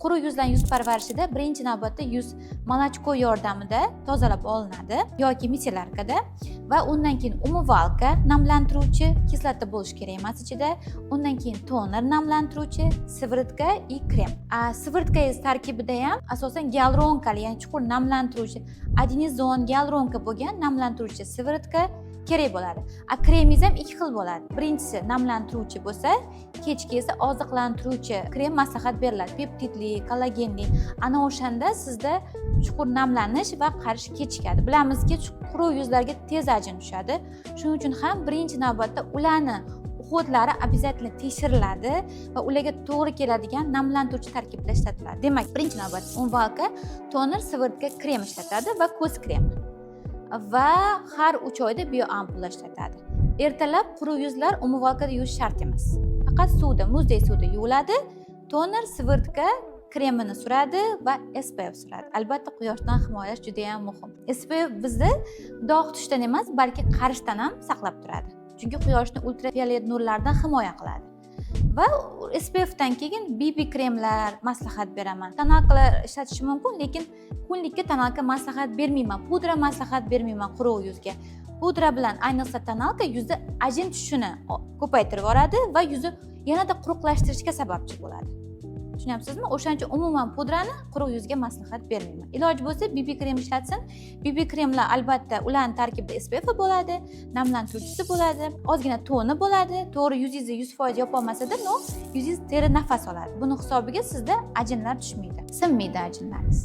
Quruq yuzlarni yuz parvarishida birinchi navbatda yuz молочко yordamida tozalab olinadi yoki мицеллярка da va undan keyin умывалка namlantiruvchi, kislota bo'lishi kerak emas ichida. Undan keyin toner namlantiruvchi, сыворотка и krem. A сыворотка ngiz tarkibida ham asosan гиалуронка li, ya'ni chuqur namlantiruvchi, adenizon, гиалуронка bo'lgan namlantiruvchi сыворотка kerak bo'ladi. A kremingiz ham ikki xil bo'ladi: birinchisi namlantiruvchi bo'lsa, kechki esa oziqlantiruvchi krem maslahat beriladi, peptidli, kollagenli. Ana o'shanda sizda chuqur namlanish va qarish kechikadi. Bilamizki, quruq yuzlarga tez ajin tushadi. Shuning uchun ham birinchi navbatda ularni уход lari обязательно tekshiriladi va ularga to'g'ri keladigan namlantiruvchi tarkiblar ishlatiladi. Demak, birinchi navbatda умывалка, toner, сыворотка, krem ishlatadi va ko'z kremi va har 3 oyda bioampula ishlatadi. Ertalab quruq yuzlar умывалка da yuvish shart emas, faqat suvda, muzdek suvda yuviladi, toner, сыворотка, kremini suradi va SPF suradi. Albatta, quyoshdan himoyalash juda yam muhim. SPF bizni dog' tushishdan emas, balki qarishdan ham saqlab turadi, chunki quyoshni ultrafiolet nurlaridan himoya qiladi. Va SPFdan keyin BB kremlar maslahat beraman. Тоналка lar ishlatish mumkin, lekin kunlikka тоналка maslahat bermayman, pudra maslahat bermayman quruq yuzga. Pudra bilan, ayniqsa тоналка, yuzda ajin tushishini ko'paytirib yuboradi va yuzni yanada quruqlashtirishga sababchi bo'ladi, tushunyapsizmi? O'shaning uchun umuman pudrani quruq yuzga maslahat bermayman. Iloji bo'lsa, BB krem ishlatsin. BB kremlar, albatta, ularni tarkibida SPF bo'ladi, namlantiruvchisi bo'ladi, ozgina toni bo'ladi. To'g'ri, yuzingizni 100% yopolmasada, но yuzingiz teri nafas oladi. Buni hisobiga sizda ajinlar tushmaydi, sinmaydi ajinlaringiz.